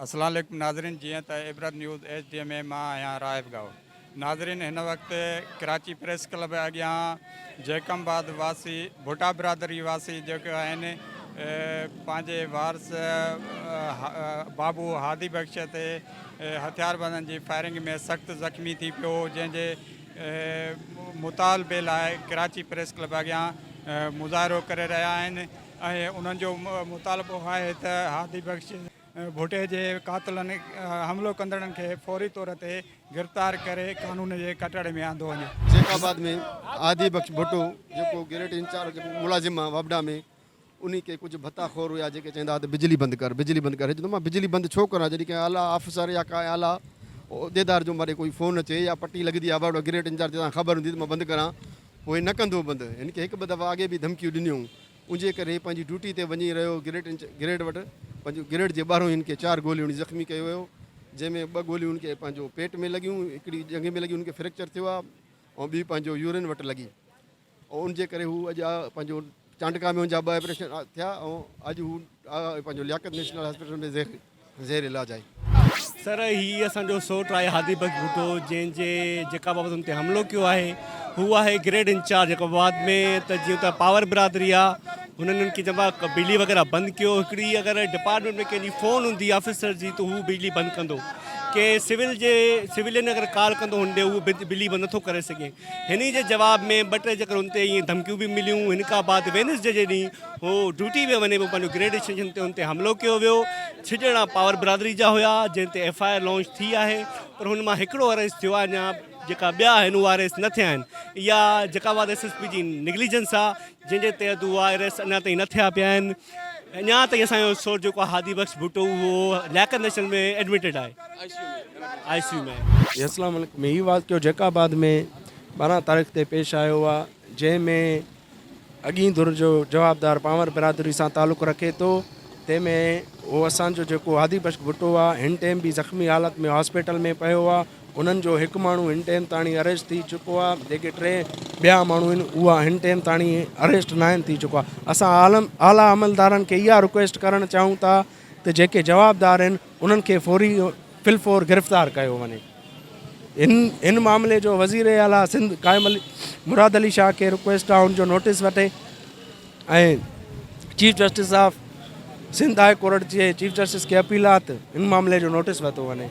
السلام عليڪم ناظرين جيئن ته عبرت نيوز ايڇ ڊي ۾ مان آهيان راهب گائو ناظرين هن وقت ڪراچي پريس ڪلب اڳيان جيڪم آباد واسي ڀٽا برادري واسي جيڪي آهن پنهنجي وارث بابو هادي بخش تي هٿياربندن جي فائرنگ ۾ سخت زخمي ٿي پيو جنهن جي مطالبي لاء ڪراچي پريس ڪلب اڳيان مظاهرو ڪري رهيا آهن ۽ انهن جو مطالبو آهي ته هادي بخش ڀٽي جي قاتلن حملو ڪندڙن کي فوري طور تي گرفتار ڪري قانون جي ڪٽهڙي ۾ آندو وڃي. جيڪب آباد ۾ هادي بخش ڀٽو جيڪو گريڊ انچارج ملازم آ واپڊا ۾ انهي کي ڪجهه ڀتا خور هيا جيڪي چوندا ها ته بجلي بند ڪر بجلي بند ڪر هي چوندو مان بجلي بند ڇو ڪران جڏهن ڪنهن اعليٰ آفيسر يا ڪا اعليٰ عهديدار جو مان ڏي ڪوئي فون اچي يا پٽي لڳندي آ واپڊا گريڊ انچارج تان خبر هوندي ته مان بند ڪران پوء هي نه ڪندو بند هن کي هڪ ٻه دفعا اڳي به ڌمڪيون ڏنيون ان جي ڪري هي پنهنجي ڊيوٽي تي وڃي رهيو گريڊ گريڊ وٽ پنهنجو گريڊ جي ٻاهرون هن کي چار گوليون هڻي زخمي ڪيو ويو جنهن ۾ ٻه گوليون هن کي پنهنجو پيٽ ۾ لڳيون هڪڙي ڄنگهه ۾ لڳي هن کي فريڪچر ٿيو آهي ۽ ٻي پنهنجو يورين وٽ لڳي ۽ ان جي ڪري هو اڄ پنهنجو چانڊڪا ۾ هن جا ٻه آپريشن ٿيا ۽ اڄ هو پنهنجو لياقت نيشنل هاسپيٽل ۾ زير زير علاج آهي. سر هي اسان جو سوٽ آهي هادي بخش ڀٽو جنهن جي جيڪب آباد ان تي حملو ڪيو آهي هو آهي گريڊ انچارج جيڪب آباد ۾ ته جيئن ته پاور برادري آ هنن ان کي جمع بجلي وغيره بند ڪيو هڪڙي اگر ڊپارٽمينٽ ۾ ڪنهن جي فون هوندي آفيسر جي ته هو بجلي بند ڪندو ڪنهن سول جي سولين اگر ڪال ڪندو هن ڏي هو بجلي بند نٿو ڪري سگهي هن جي جواب ۾ ٻه ٽي جيڪر ان تي ائين ڌمڪيون به مليون هن کان بعد وينسڊي جي ڏينهن هو ڊيوٽي ۾ وڃي پيو پنهنجو گريڊ اسٽيشن تي ان تي حملو ڪيو ويو ڇهه ڄڻا پاور برادري جا هيا جنهن تي ايف I R launch ٿي آهي پر هن مان هڪڙو اريسٽ ٿيو آهي اڃا جيڪا ٻيا آهن اها اريسٽ نه ٿيا آهن اها جيڪا آباد ايس ايس پي جي نگليجنس آهي جنهن جي تحت اها اريسٽ اڃا تائين نه ٿيا پيا آهن اڃا تائين اسان جو سوٽ جيڪو آهي هادي بخش ڀٽو اهو لياقت نيشنل ۾ ايڊمٽيڊ آهي آء سي يو ۾ اسلام عليڪم هي واقعو جيڪب آباد ۾ 12 تاريخ تي پيش آيو آهي جنهن ۾ اڳئين ڌر جو جوابدار پانور برادري سان تعلق رکي ٿو تنهن ۾ هو اسان جو جيڪو هادي بخش ڀٽو آ هن ٽيم به زخمي حالت ۾ هاسپيٽل ۾ پيو آ انهن جو هڪ ماڻهو هن ٽيم تاڻي اريسٽ ٿي چڪو آ جيڪي ٽي ٻيا ماڻهو آهن اها هن ٽيم تاڻي اريسٽ ناهن ٿي چڪا اسان عالم اعليٰ عملدارن کي اها رڪويسٽ ڪرڻ چاهيون ٿا ته جيڪي جوابدار آهن انهن کي فوري فل فور گرفتار ڪيو وڃي. هن هن معاملي جو وزير اعليٰ سنڌ قائم علي مراد علي شاهه کي رڪويسٽ آهي ان جو نوٽيس وٺي ۽ chief justice of Sindh high court جي چيف جسٽس کي اپيل آهي ته هن معاملي جو نوٽيس ورتو وڃي.